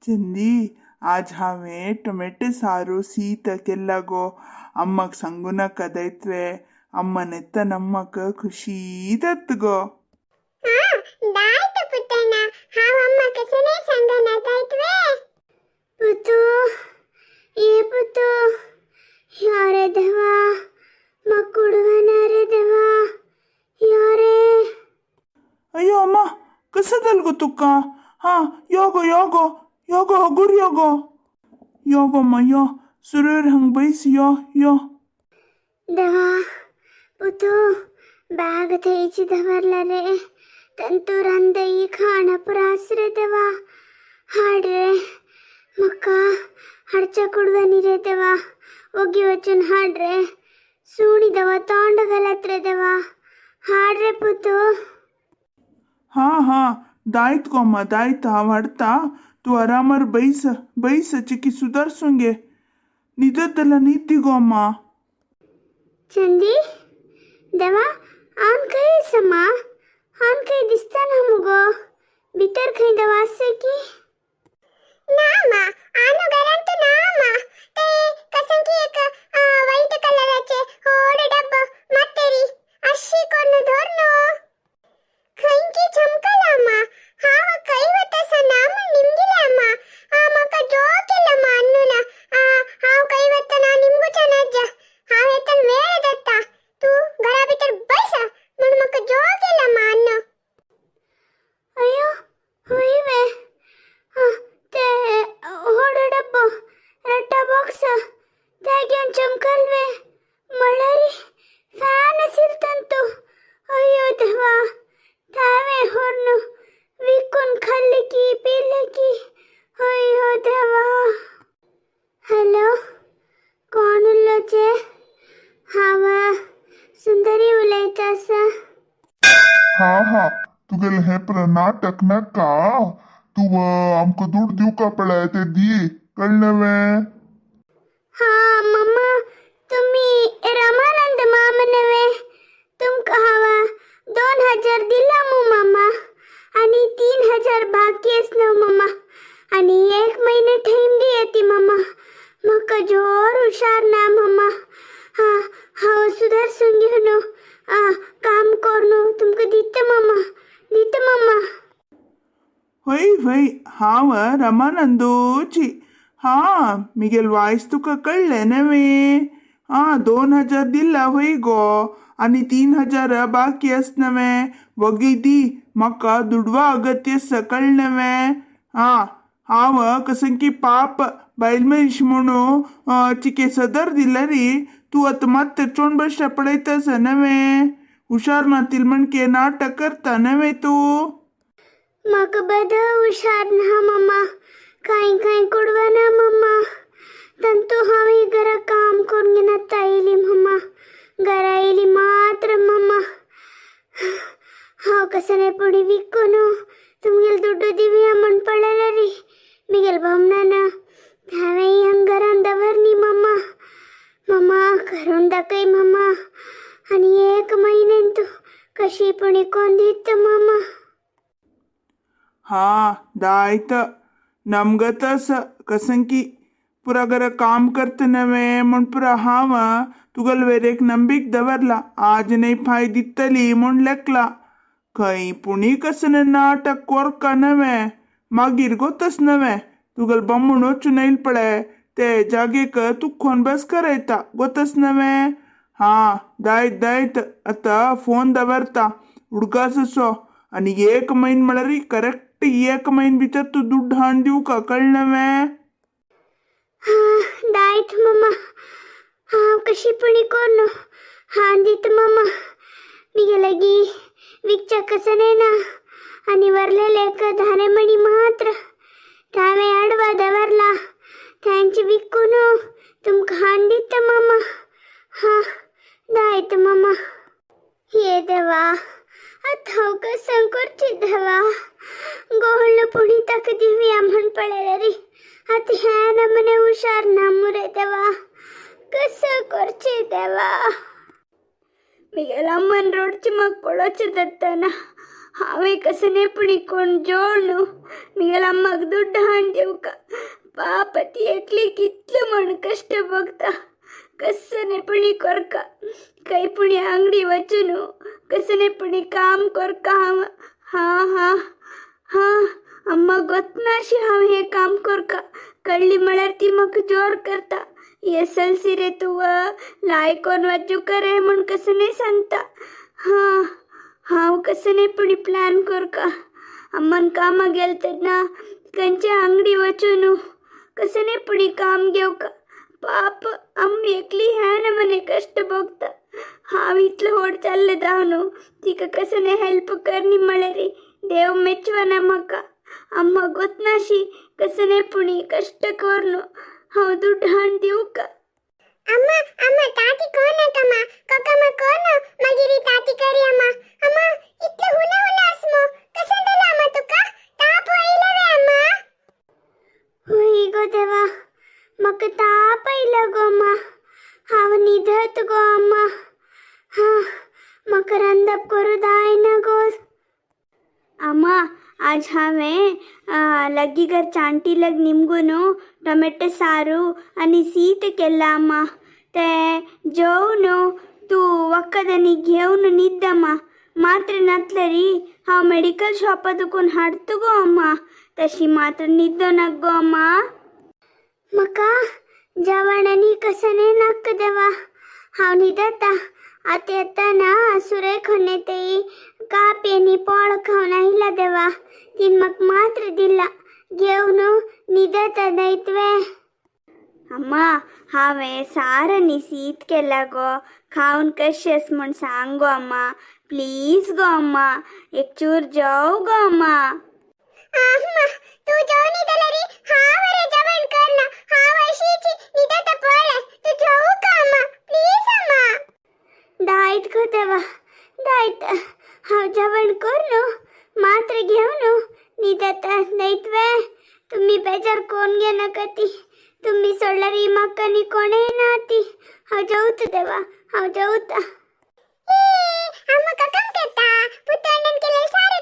चंदी, आज हांवें टोमॅटो सारू शीत केल्ला गो. अम्माक सांगू नाका दैत्वे. अम्मा नेत्तान अम्माक खुशी जात गो. हा, दायत पुतण्ण, हांव अम्माक सने सांगना दायतवे. पुतू, ए पुतू, यारे देवा, मग कुडवना रे देवा, यारे. अय्यो अम्मा, कसं जाल गो तुका? हा, यो गो, यो गो, यो गो, हगूर यो गो. यो गो अम्मा, यो सुरेर हंग बैस, यो यो. देवा, पुतू, बॅग थंयची दवरला रे. तंतू रांदई खाणा पुरास रे देवा. हाड रे मक्का, हाडच्या कुडवनी रे देवा. ओगी वचून हाड रे. सुणी दवा तोंड घालत रे देवा. हाड रे पुतू. हा हा, दायत गो अम्मा, दायत. हांव हाडता, तूं आरामार बैस, बैस. चिकी सुदारसून घे. न्हिदत जाल्यार न्हिद गो अम्मा. चंदी, देवा, आन खंय आसा? आन खंय दिसता ना मुगो. भितर खंय दवा आसा की? ना मा, आनु घरांत ना मा. ते कसं की एक व्हाईट कलराचे होड डब्बो मातेरी अशी कोण धरनो खंयकी चमकला मा. हांव खंय वता ना म्हण निमगिले अम्मा. म्हाका जोक केला मा अन्नून. हांव खंय वतना निमगुच्या नाज्या, हांव येतना वेळ जाता, तूं घरा भितर बैस म्हण म्हाका जोक केला मा अन्नू. अय्यो, होय वे? हा, ते होड डब्बो रट्टा बॉक्स ते घेवन चमकल वे? म्हळ्यार फॅन आशिल्लो तंतू. अय्यो देवा, तावे होर्न विकून खाल्ले की पिले की? अय्यो देवा. हॅलो, कोण उलोवचें? हांव सुंदरी उलयता आसा. हा हा, तुगेलें हें नाटक नाका. तूं आमकां दुड दिवका पळय ते दी, कळ्ळें वे? हा मम्मा, तुम्ही रमानंद मामा नव्हे? तुमकां हांव 2000 दिला मू मामा, आणि 3000 बाकी आस न्हू मामा. आणि एक महिने टाइम दिया मामा. म्हाका जोर हुशार ना मामा. हा, हांव सुदारसून घेवन काम करून तुमकां दिता मामा, दिता मामा. होय होय, हांव रमानंदूची. हा, मिगेल वायस तुका कळ्ळें नव्हे? हा, 2000 दिला होय गो, आनी 3000 बाकी आस नव्हे? वगी दी, म्हाका दुडवा अगत्य आसा, कळ्ळें नव्हे? हा, हांव कसं की पाप बायल मनीस म्हणून चिके सदर दिला री. तूं आतां मात चोण बश्या पळयता आसा नव्हे? हुशार नातील म्हणके नाटक करता नव्हे तूं? म्हाका बदं हुशार ना मामा. कांय कांय कुडवना मामा. तंतू हांव घरा काम करून घेना येयली मामा. घरा येयली मात्र मामा, हांव कसं पुणी विकून तुमगेल दुड्डू दिवया म्हण पळयलें री. मिगेल बामणान हांवें हांग घरान दवरनी मामा. मामा, करून दाखय मामा. आनी एक म्हयन्यान तूं कशी पुणी कोण दिता मामा. हा, दायत. नमगतस कसं की पुरा घरा काम करत नव्हे म्हण पुरा हांव तुगल वेर एक नंबीक दवरला. आज न्हय फाय दितली म्हूण लेखला. खंय पुणी कसं नाटक कोरका नव्हे, मागीर गोतस नव्हे. तुगल बामूण वचून येयल पळय ते जागेक तुखोन बस करयता, गोतस नव्हे? हा, दायत दायत. आतां फोन दवरता, उडगास असो. आनी एक म्हयन म्हळ्यार करेक्ट एक म्हयन भितर तूं दुड्ड हाडून दिवका, कळ्ळें नव्हे? हा, दायत मामा. हांव कशी पुणी करून हांव दिता मामा. मिगे लागी विकच्या कसं ना आनी वरलेले एक धारे मणी मात्र तावें आडवा दवरला. तांचे विकून तुमकां हाडून दिता मामा. हा, दायत मामा. हे देवा, आतां हांव कसं करची देवा? गोहळ्ळ पुणी ताका दिवया म्हण पळयलें री. आतां ह्या नमने हुशार ना मुरे देवा. कसं करचें देवा? मिगेला अम्मन रोडची म्हाका पळोवचें जाताना. हांवें कसने पुणी कोण जोड न्हू मुगेल्या अम्माक दुड्ड हाडून दिवका. पाप ती एकली कितले म्हण कश्ट भोगता. कसने पुणी कोरका खंय पुणी आंगडी वचूं न्हू, कसने पुणी काम कोरका हांव. हां हां हां, अम्मा गोतनाशी हांव हें काम कोरका. कळ्ळी म्हळ्यार ती म्हाका जोर करता. एस एल सी रे तूं, लायकोन वाचूंक रे म्हूण कसने सांगता. हां, हांव कसने पुणी प्लॅन कोरका. अम्मान कामाक गेल तेन्ना खंयचे आंगडी वचूं न्हू, कसने पुणी काम घेवका. पाप अम्म एकली ह्या नमने कश्ट भोगता. हांव इतलें व्हड जाल्लें जाव न्हू, तिका कसने हेल्प करनी म्हळ्यार देव मेचवना म्हाका. अम्मा गोतनाशी कसने पुणी कश्ट कोरनु हांव दुड्ड हाडून दिवका. अम्मा अम्मा, ताती कोनाकम्मा, कोकम्मा कोन मागीर ताती करी अम्मा. अम्मा, इतले हुना हुना आसमो, कसं जालां अम्मा तुका? ताप आयला वे अम्मा? हय गो देवा, म्हाका ताप आयला गो अम्मा. हांव न्हिदत गो अम्मा. हां, म्हाका रांदप करूं जायना गो अम्मा. आज हांवें लग्गी घरच्या आंटी लग निमगून टोमॅटो सारू आनी शीत केलां अम्मा. तें जेवन तूं वखद आनी घेवन न्हीद अम्मा. मात्र नातलरी हांव मेडिकल शॉपा दुकून हाडत गो अम्मा. तशी मात्र न्हिदो नाक गो अम्मा. म्हाका जेवण आनी कसने नाका देवा, हांव न्हिदता. आतां येताना सुरय खणे ते कापी आनी पोळ खावन आयला देवा, तीन म्हाका मात्र दिला. घेवन न्हिदता दैतवे अम्मा. हांवें सार आनी शीत केलां गो, खावन कशें आसा म्हूण सांग गो अम्मा. प्लीज गो अम्मा, एक चूर जेव गो अम्मा. अम्मा, तूं जेवन न्हिदल्यार हांव रे जेवण करना. हांव अशीच न्हिदता पळय. तूं जेवू का अम्मा, प्लीज अम्मा. दायत गो देवा दायत. हांव जेवण करून मात्र घेवन न्हिदता दैतवे. तुमी बेजार कोण घेनाका ती. तुमी सोडल्यार म्हाका आनी कोणें ना ती. हांव जेवता देवा, हांव जेवता. ए अम्मा, ककम करता? पुतण्णन केलें सार.